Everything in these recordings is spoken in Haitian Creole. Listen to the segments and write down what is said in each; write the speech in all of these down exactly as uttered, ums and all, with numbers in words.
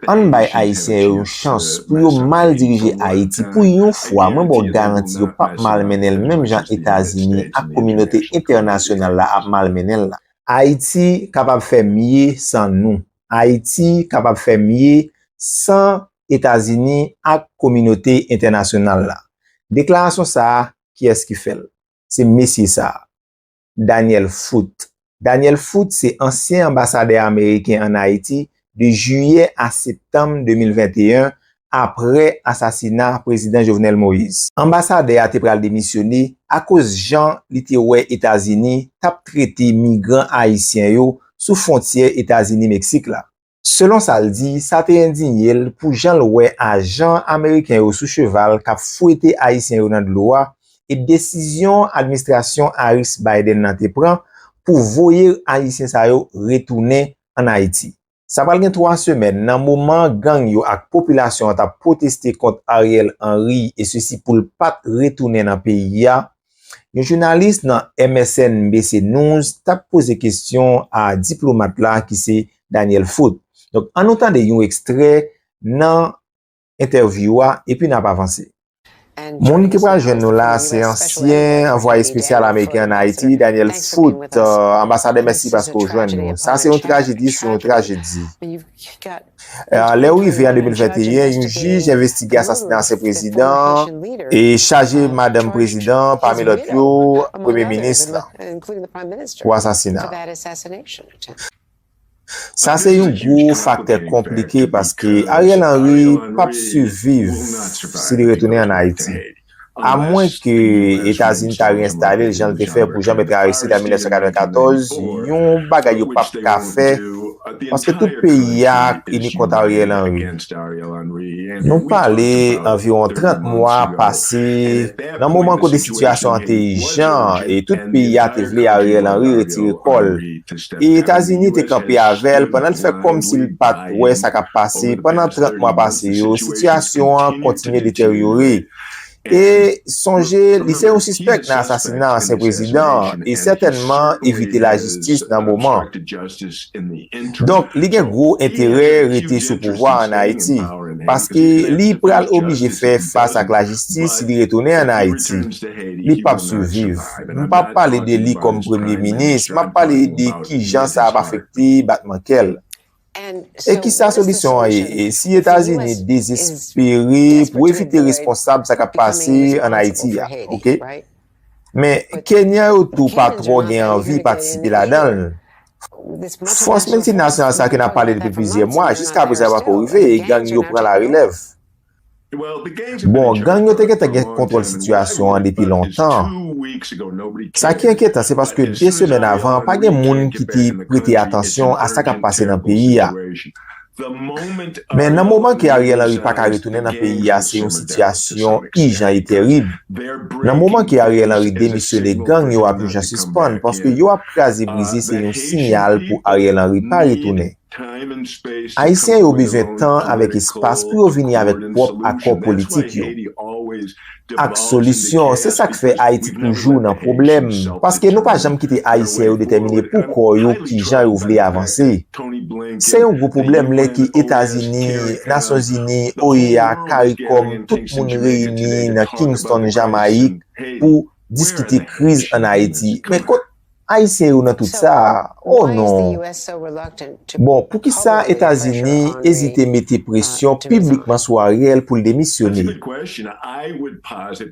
Ann bay Ayisyen yo yon chans pou yo mal dirije Ayiti. Pou yon fwa, mwen ba w garanti yo p ap mal mennen l menm jan Etazini ak kominote entènasyonal la ap mal mennen l la. Ayiti kapab fè mye san nou. Ayiti kapab fè mye san Etazini ak kominote entènasyonal la. Deklarasyon sa a, kiyès ki fè l? Se mesye sa a, Daniel Foote. Daniel Foote se ansyen anbasadè ameriken ann Ayiti de jiyè a septanm de mil venteyen, apre asasina Prezidan Jovenel Moïse. Anbasadè a te pral demisyone akoz jan li te wè Etazini t ap trete migran ayisyen yo sou fwontyè Etazini-Meksik la. Selon sa l di, sa te endiye l pou jan l wè ajan ameriken yo sou cheval k ap fwete Ayisyen yo nan dlo a e desizyon administrasyon Harris-Biden nan te pran pou voye Ayisyen sa yo retounen ann Ayiti. Sa pral gen twa semèn nan moman gang yo ak popilasyon an t ap pwoteste kont Ariel Henry e sesi pou l pa t retounen nan peyi a, yon jounalis nan M S N B C News t ap poze kesyon a diplomat la ki se Daniel Foote. Donk, ann nou tande yon ekstrè nan entèvyou a epi n ap avanse. Moun ki pral jwenn nou la se ansyen anvwaye espesyal ameriken ann Ayiti, Daniel Foote. Anbasadè, mèsi paske w jwenn nou. Sa se yon trajedi sou yon trajedi. Lè w rive an de mil venteyen, yon jij envestige asasina ansyen prezidan e chaje madanm prezidan, pami lòt yo, premye minis la, pou asasina. Sa se yon gwo faktè konplike paske Ariel Henry p ap siviv si li retounen ann Ayiti. Amwenke Etazini ta reenstale l jan l te fè pou Jean Bertrand Aristide an mil nèf san katrevenkatòz, yon bagay yo p ap ka fè, paske tout peyi a ini kont Ariel Henry. Nou pale anviwon trant mwa pase, nan moman kote sitiyasyon an te ijan e tout peyi a te vle Ariel Henry retire kò l. E Etazini te kanpe avè l pandan l fè kòmsi l pa t wè sa k ap pase. Pandan trant mwa pase yo, sitiyasyon an kontinye deteryore. E sonje, li se yon sispèk nan asasina ansyen prezidan an e sètènman evite lajistis nan moman. Donk, li gen gwo enterè rete sou pouvwa ann Ayiti, paske li pral oblije fè fas ak lajistis si li retounen ann Ayiti. Li p ap siviv. M p ap pale de li kòm premye minis, m ap pale de kijan sa ap afekte batman kè l. E kisa solisyon an ye? E si Etazini dezespere pou evite responsab sa k ap pase ann Ayiti a, oke? Men, Kenya yo tou pa twò gen anvi patisipe ladan l. Fòs miltinasyonal sa ke n ap pale depi plizyè mwa, jiskaprezan yo pako rive, e gang yo pran larelèv. Bon, gang yo te gentan gen kontwòl sitiyasyon an depi lontan. Sa ki enkyetan, se paske de semèn avan, pa gen moun ki te prete atansyon a sa k ap pase nan peyi a. Men nan moman ke Ariel Henry pa ka retounen nan peyi a, se yon sitiyasyon ijan e terib. Nan moman ke Ariel Henry demisyone, gang yo ap ijan sispann, paske yo ap kraze brize, se yon siyal pou Ariel Henry pa retounen. Ayisyen yo bezwen tan avèk espas pou yo vini avèk pwòp akò politik yo ak solisyon. Se sa k fè Ayiti toujou nan pwoblèm, paske nou pa janm kite Ayisyen yo detèmine pou kò yo kijan yo vle avanse. Se yon gwo pwoblèm lè ke Etazini, Nasyonzini, O E A, CARICOM, tout moun reyini nan Kingston, Jamayik, pou diskite kriz ann Ayiti. Men kot Ayisyen yo nan tout sa? Oh non! Bon, poukisa Etazini ezite mete presyon piblikman sou Ariel pou l demisyone?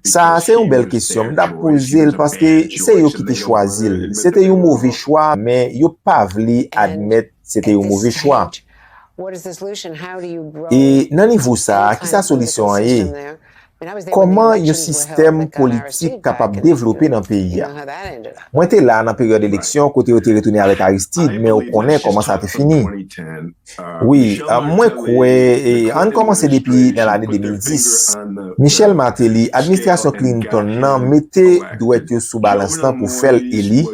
Sa a se yon bèl kesyon. M t ap poze l paske se yo ki te chwazi l. Se te yon move chwa, men yo pa vle admèt se te yon move chwa. E nan nivo sa a, kisa solisyon an ye? Kòman yon sistèm politik kapab devlope nan peyi a? Mwen te la nan peryòd eleksyon kote yo te retounen avèk Aristide, men ou konnen kòman sa te fini. Wi, mwen kwè, e, ann kòmanse depi nan lane de mil dis. Michel Martelly, administrasyon Clinton nan mete dwèt yo sou balans lan pou fè l eli.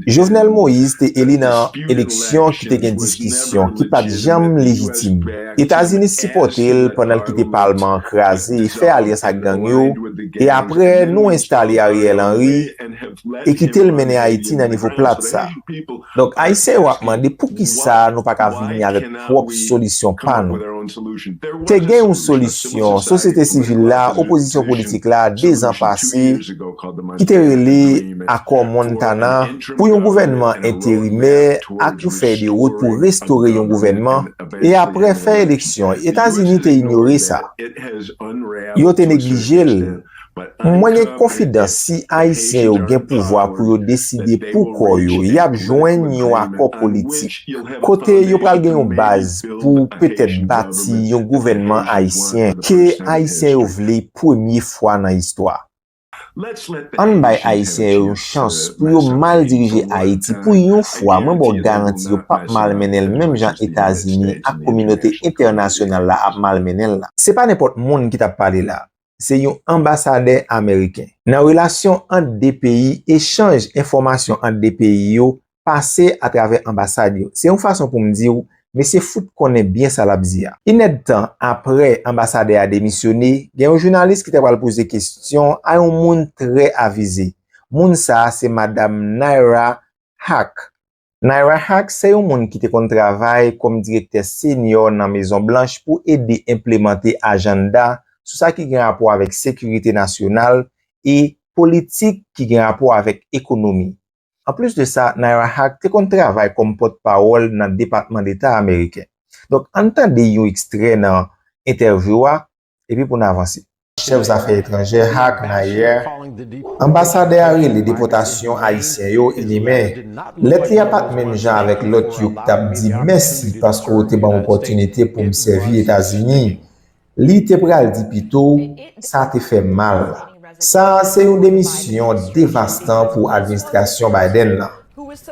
Jovenel Moïse te eli nan eleksyon ki te gen diskisyon, ki pa t janm lejitim. Etazini sipòte l pandan l kite palman an kraze e fè alyans Dantès ak gang yo, e apre nou enstale Ariel Henry e kite l mennen Ayiti nan nivo plat sa. Donk, Ayisyen yo ap mande poukisa nou pa ka vini avèk pwòp solisyon pa nou. Te gen yon solisyon, sosyete sivil la, opozisyon politik la, de zan pase, ki te rele Akò Montana, pou yon gouvènman enterimè ak yon fèy de wout pou restore yon gouvènman, e apre fè eleksyon. Etazini te inyore sa. Yo te neglije l. Mwen gen konfidans si Ayisyen yo gen pouvwa pou yo deside pou kò yo, y ap jwenn yon akò politik kote yo pral gen yon baz pou petèt bati yon gouvènman ayisyen ke Ayisyen yo vle premye fwa nan istwa. Ann bay Ayisyen yo yon chans pou yo mal dirije Ayiti pou yon fwa, mwen ba w garanti yo p ap mal mennen l menm jan Etazini ak kominote entènasyonal la ap mal mennen l la. Se pa nenpòt moun ki t ap pale la. Se yon anbasadè ameriken. Nan relasyon ant de peyi, echanj enfòmasyon ant de peyi yo pase atravè anbasad yo. Se yon fason pou m di w, mesye Foote konnen byen sa l ap di a. Inèdtan apre anbasadè a demisyone, gen yon jounalis ki te pral poze kesyon a yon moun trè avize. Moun sa a se madanm Naira Hack. Naira Hack se yon moun ki te konn travay kòm direktè senyò nan Mezon Blanch pou ede enplemante ajanda sou sa ki gen rapò avèk sekirite nasyonal e politik ki gen rapò avèk ekonomi. Anplis de sa, Naira Hack te konn travay kòm pòtpawòl nan Depatman Deta ameriken. Donk, ann tande yon ekstrè nan entèvyou a, epi pou n avanse. Chèf zafè etranjè Hack Nair, anbasadè a rele depòtasyon ayisyen yo inimen. Lèt li a pa t menm jan avèk lòt yo ki t ap di mèsi paske w te ban m opòtinite pou m sèvi Etazini. Li te pral di pito, sa te fè m mal. Sa a se yon demisyon devastan pou administrasyon Biden nan.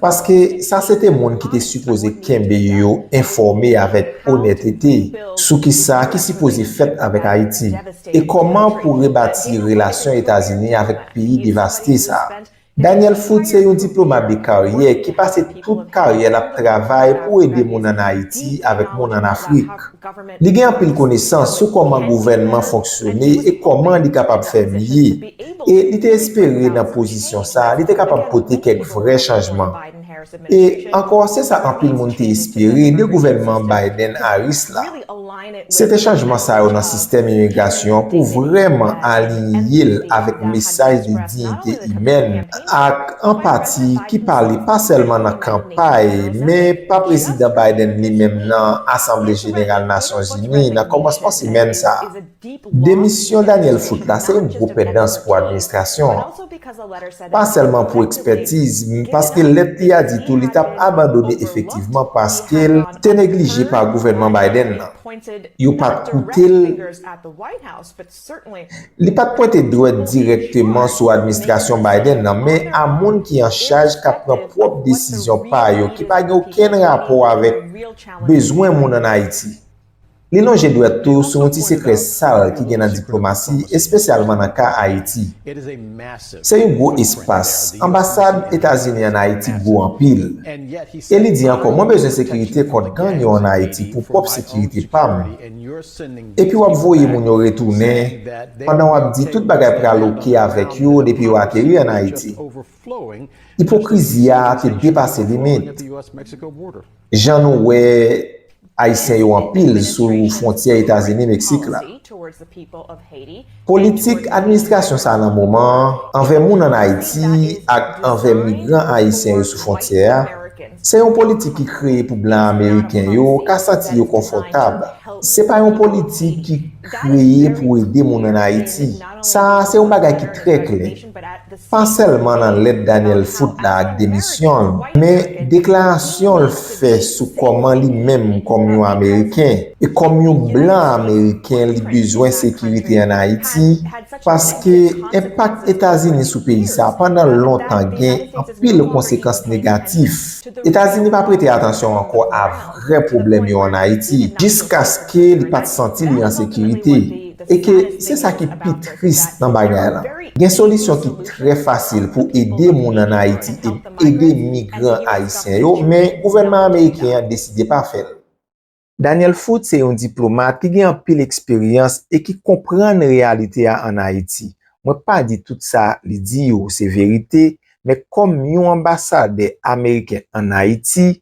Paske sa se te moun ki te sipoze kenbe yo enfòme avèk onètete sou kisa ki sipoze fèt avèk Ayiti e kòman pou rebati relasyon Etazini avèk peyi devaste sa a. Daniel Foote se yon diplomat de karyè ki pase tout karyè l ap travay pou ede moun ann Ayiti avèk moun ann Afrik. Li gen anpil konesans sou kòman gouvènman fonksyone e kòman li kapab fè miye. E li te espere nan pozisyon sa a, li te kapab pote kèk vrè chanjman. E ankò, se sa anpil moun te espere de gouvènman Biden-Harris la. Se te chanjman sa yo nan sistèm imigrasyon pou vrèman aliyen l avèk mesaj de diyite imèn ak anpati ki pale pa sèlman nan kanpay, men pa Prezidan Biden li menm nan Asanble Jeneral Nasyonzini nan kòmansman semèn sa a. Demisyon Daniel Foote la se yon gwo pèdans pou administrasyon an. Pa sèlman pou ekspètiz, paske lèt li a di tou li t ap abandone efektivman paske l te neglije pa gouvènman Biden nan. Yo pa t koute l. Li pa t pwente dwèt dirèkteman sou administrasyon Biden nan, men a moun ki an chaj k ap pran pwòp desizyon pa yo ki pa gen okenn rapò avèk bezwen moun ann Ayiti. Li lonje dwèt tou sou yon ti sekrè sal ki gen nan diplomasi, espesyalman nan ka Ayiti. Se yon gwo espas. Anbasad Etazini ann Ayiti gwo anpil. E li di ankò, mwen bezwen sekirite kont gang yo ann Ayiti pou pwòp sekirite pa m. Epi w ap voye moun yo retounen, pandan w ap di tout bagay pral oke avèk yo depi yo ateri ann Ayiti. Ipokrizi a te depase limit. Jan nou wè Ayisyen yo anpil sou fwontyè Etazini-Meksik la. Politik administrasyon sa a nan moman an, anvè moun ann Ayiti ak anvè migran ayisyen yo sou fwontyè a, se yon politik ki kreye pou blan ameriken yo ka santi yo konfòtab. Se pa yon politik ki kreye pou ede moun ann Ayiti. Sa a se yon bagay ki trè klè. Pa sèlman nan lèt Daniel Foote la ak demisyon l, men deklarasyon l fè sou kòman li menm kòm yon Ameriken e kòm yon blan Ameriken li bezwen sekirite ann Ayiti, paske enpak Etazini sou peyi sa a pandan lontan gen anpil konsekans negatif. Etazini pa prete atansyon ankò a vrè pwoblèm yo ann Ayiti, jiskaske li pa t santi li an sekirite. E ke se sa ki pi tris nan bagay la. Gen solisyon ki trè fasil pou ede moun ann Ayiti e ede migran ayisyen yo, men gouvènman ameriken an deside pa fè l. Daniel Foot se yon diplomat ki gen anpil eksperyans e ki konprann reyalite a ann Ayiti. Mwen pa di tout sa li di yo se verite, men kòm yon anbasadè ameriken ann Ayiti,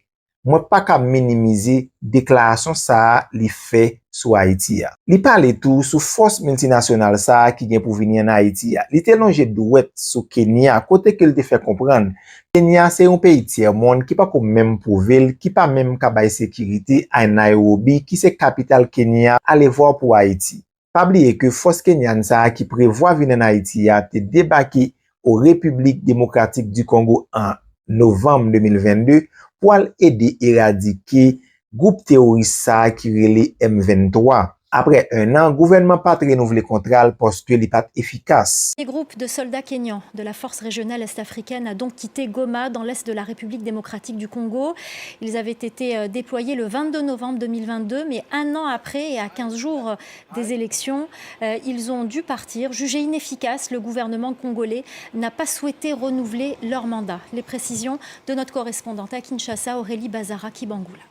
mwen pa ka minimize deklarasyon sa a li fè sou Ayiti a. Li pale tou sou fòs miltinasyonal sa a ki gen pou vini ann Ayiti a. Li te lonje dwèt sou Kenya, kote ke l te fè konprann Kenya se yon peyi tyèmonn ki pako menm pwouve l, ki pa menm ka bay sekirite a Nairobi, ki se kapital Kenya, alevwa pou Ayiti. Pa bliye ke fòs kenyan sa a ki prevwa vin ann Ayiti a te debake o Repiblik Demokratik di Kongo an novanm de mil vennde pou al ede eradike gwoup teworis sa a ki rele M venntwa. Aprè en an, gouvènman pa t renouvle kontra l paske li pa t efikas. Premier groupe de soldats kenyans de la force régionale est-africaine a donc quitté Goma, dans l'est de la République démocratique du Congo. Ils avaient été euh, déployés le vingt-deux novembre deux mille vingt-deux, mais un an après et à quinze jours des élections, euh, ils ont dû partir. Jugé inefficace, le gouvernement congolais n'a pas souhaité renouveler leur mandat. Les précisions de notre correspondante à Kinshasa, Aurélie Bazara Kibangula.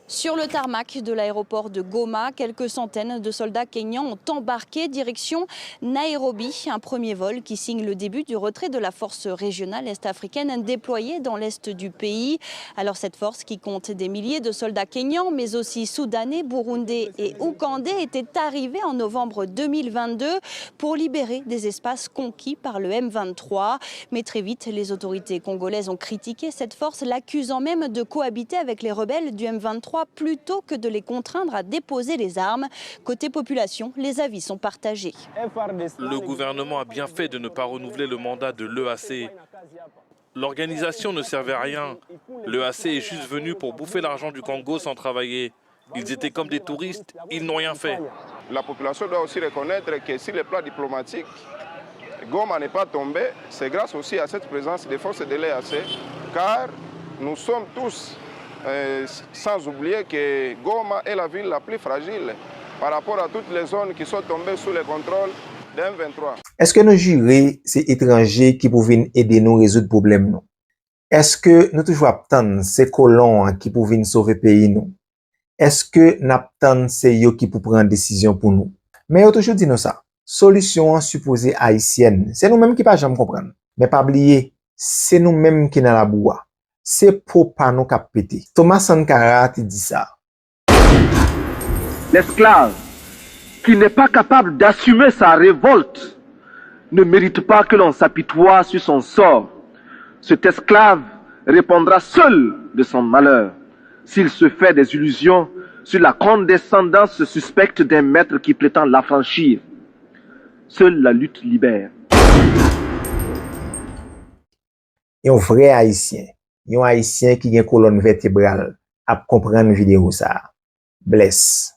Sur le tarmac de l'aéroport de Goma, quelques centaines de soldats kenyans ont embarqué direction Nairobi, un premier vol qui signe le début du retrait de la force régionale est-africaine déployée dans l'est du pays. Alors cette force qui compte des milliers de soldats kenyans, mais aussi soudanais, burundais et ougandais était arrivée en novembre deux mille vingt-deux pour libérer des espaces conquis par le M vingt-trois. Mais très vite, les autorités congolaises ont critiqué cette force, l'accusant même de cohabiter avec les rebelles du M vingt-trois plutôt que de les contraindre à déposer les armes. Côté population, les avis sont partagés. Le gouvernement a bien fait de ne pas renouveler le mandat de l'E A C. L'organisation ne servait à rien. L'E A C est juste venue pour bouffer l'argent du Congo sans travailler. Ils étaient comme des touristes, ils n'ont rien fait. La population doit aussi reconnaître que sur le plan diplomatique, Goma n'est pas tombé, c'est grâce aussi à cette présence des forces de l'E A C, car nous sommes tous, euh, sans oublier que Goma est la ville la plus fragile par rapport à toutes les zones qui sont tombées sous le contrôle de M vingt-trois. Èske nou jire se etranje ki pou vin ede nou rezoud pwoblèm nou? Èske nou toujou ap tann se kolon an ki pou vin sove peyi nou? Èske n ap tann se yo ki pou pran desizyon pou nou? Men yo toujou di nou sa, solisyon an sipoze ayisyèn. Se nou menm ki pa janm konprann. Men pa bliye, se nou menm ki nan labou a. Se po pa nou k ap pete. Thomas Sankara te di sa. L'esclave qui n'est pas capable d'assumer sa révolte ne mérite pas que l'on s'apitoie sur son sort. Cet esclave répondra seul de son malheur s'il se fait des illusions sur la condescendance suspecte d'un maître qui prétend l'affranchir. Seule la lutte libère. Yon vrè Ayisyen, yon Ayisyen ki gen kolòn vètebral ap konprann videyo sa a. Bless.